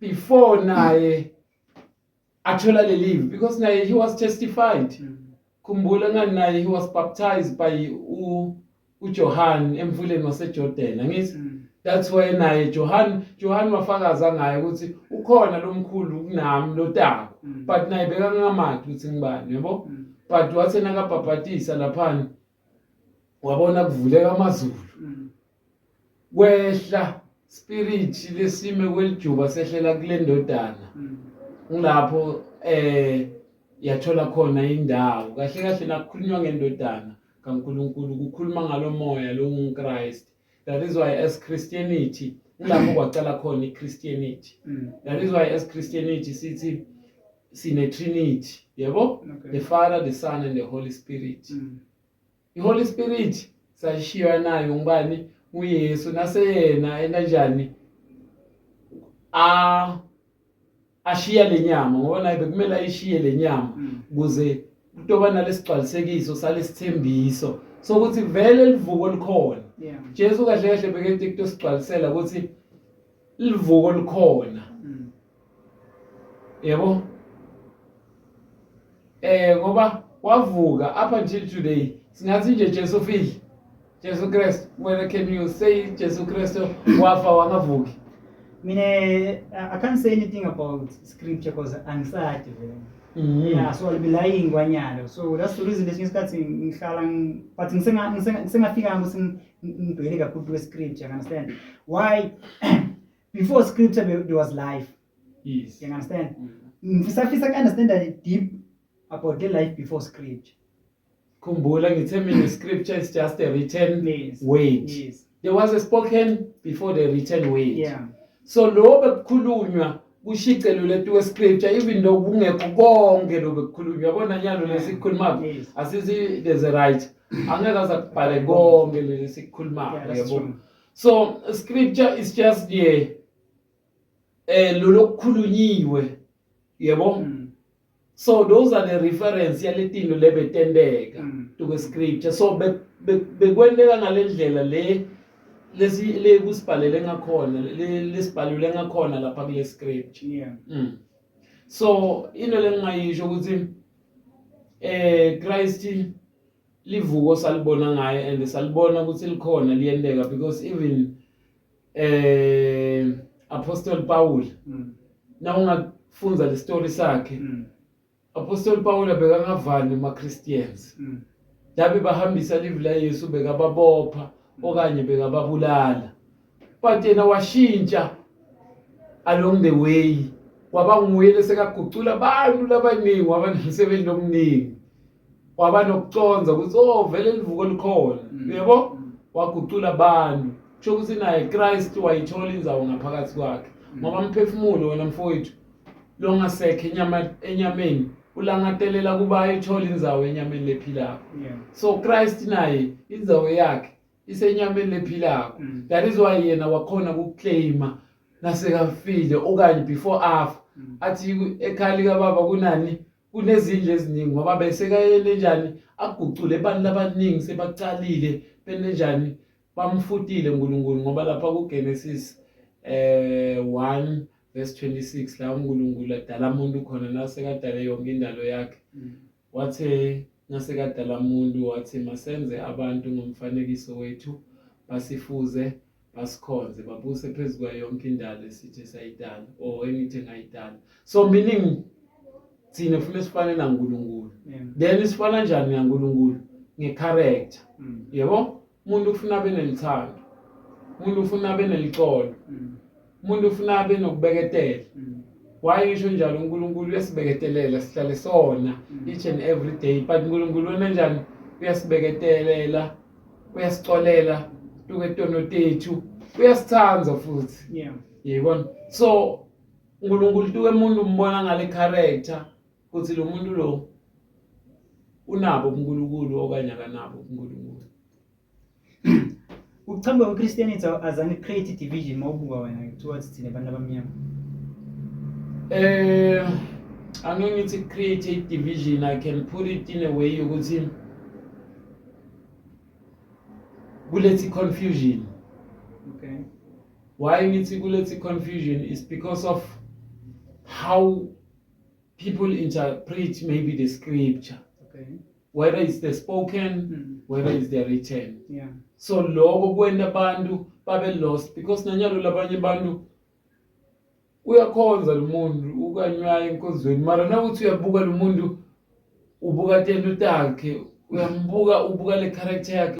Before naye athola le leave, because naye he was testified. Khumbula ngani, naye he was baptized by uJohn emfuleni waseJordan, angithi? That's why naye Johan wafakaza ngaye ukuthi ukhona lomkhulu kunami lotako. But naye bekangamati ukuthi ngibani, yabo. But wathi nakabhabhatisa laphana, wabona kuvuleka amazulu, kwehla spirit lesime kwelijuba, sehlela kule ndodana. Ngilapho yathola khona indawo. Kahle kahle, nakukhulunywa ngendodana kaNkuluNkulu, kukhuluma ngalomoya lo unguChrist. That is why as Christianity, ngilapho kwaqala khona iChristianity. That is why as Christianity sithi sine Trinity, yebo, the Father, the Son and the Holy Spirit. I-Holy Spirit sayishiywa nayo ngubani? UYesu. Naseyena enta njani? A ashiya lenyama, ngoba naye bekumele ayishiye lenyama ukuze kutoba nalesigcwalisekiso salesithembiso sokuthi vele livuko likhona. Jesu kahle kahle bekente kutosigcwalisela ukuthi livuko likhona, yebo, ngoba wavuka. Up until today singathi nje Jesu ufile, Jesu Christ. Wena, can you say Jesu Christ wafa wangavuki? Mina, I can't say anything about scripture because angisadi vele. Yeah, so I'll be lying kwanyalo. So that's the reason lesinye isikhathi ngihlala but ngisengafika ukuthi ngibheke kakhulu kwe scripture, you understand? Why? Before scripture there was life. Yes. You understand? Ngifisa fisa ku understand deep about the life before scripture. Khumbula ngithe mina scripture is just a written word. There was a spoken before the written word. So lo bekukhulunywa kushicelo letu scripture, even though kungekho konke lo bekukhulunywa, yabona nyalo lesikhuluma, asithi there's a right, angeke aze akubhale konke lesikhuluma, That's yabo. true. So scripture is just the lo lokukhulunyiwe, yebo. So those are the reference yaletinto lebetenteka to scripture. So bekwenteka ngalendlela le lesi le kusibhalele ngakhona, lesibhalule ngakhona lapha kule scripture. So into lengingayisho ukuthi Christ livuko salibona ngaye and salibona ukuthi likhona, liyenteka, because even Apostle Paul, na ungafunza le story sakhe, Apostle Paul bekangavani ma Christians. Dabe bahambisa live la Yesu, bekababopha okanye bekababulala, but yena washintsha along the way, kwaba nguye lesekagucula abantu labaningi, waba nomsebenzi omningi, waba nokuconza ukuthi, oh, vele livuko likhona, yebo. Wagucula abantu, kusho ukuthi naye Christ wayithola indzawo ngaphakathi kwakhe, ngoba umphefumulo wena, mfowethu, longasekho enyama enyameni ulangatelela kuba ayithole indzawo enyameni lephilako. So Christ naye indzawo yakhe isenyameni lephilako. That is why yena wakhona ukuclaima nasekafile okanye before afa, athi ekhaya likababa kunani, kunezindlu eziningi, ngoba besekayele njani agucule abantu labaningi, sebacalile benenjani, bamfutile uNkulunkulu, ngoba lapha kuGenesis 1 verse 26 la uNkulunkulu adala umuntu khona, nasekadale yonke indalo yakhe, wathe nasekadala umuntu wathi, "Masenze abantu ngomfanekiso wethu, basifuze, basikhonze, babuse phezu kwayo yonke indalo esithe sayidala or engithe ngayidala." So meaning thina funa sifane naNkulunkulu. Then sifana njani naNkulunkulu? Ngecharacter, yebo. Umuntu ufuna abe nelithando, umuntu ufuna abe nelicolo, umuntu ufuna abe nokubeketela. Why ngisho njalo? uNkulunkulu uyasibeketelela, sihlale sona each and every day, but uNkulunkulu wena njani? Uyasibeketelela, uyasicolela tuke tono tethu, uyasithanda futhi, yibona. So uNkulunkulu tuke umuntu umbona ngale character ukuthi lo muntu lo unabo ubuNkulunkulu okanye akanabo ubuNkulunkulu. Ukuqhamuka kwe-Christianity azange create division mawubuka wena towards thina abantu abamnyama? Angeke ngithi create a division. I can put it in a way ukuthi kulethi confusion. Why ngithi kulethi confusion is because of how people interpret maybe the scripture, whether it's the spoken, whether it's the written. So lokho kwenta abantu babe lost, because nanyalo labanye abantu uyakhonza lo muntu, ukanywayo enkonzweni, mara nawuthi uyabuka lo muntu, ubuka tento takhe, uyambuka, ubuka le character yakhe.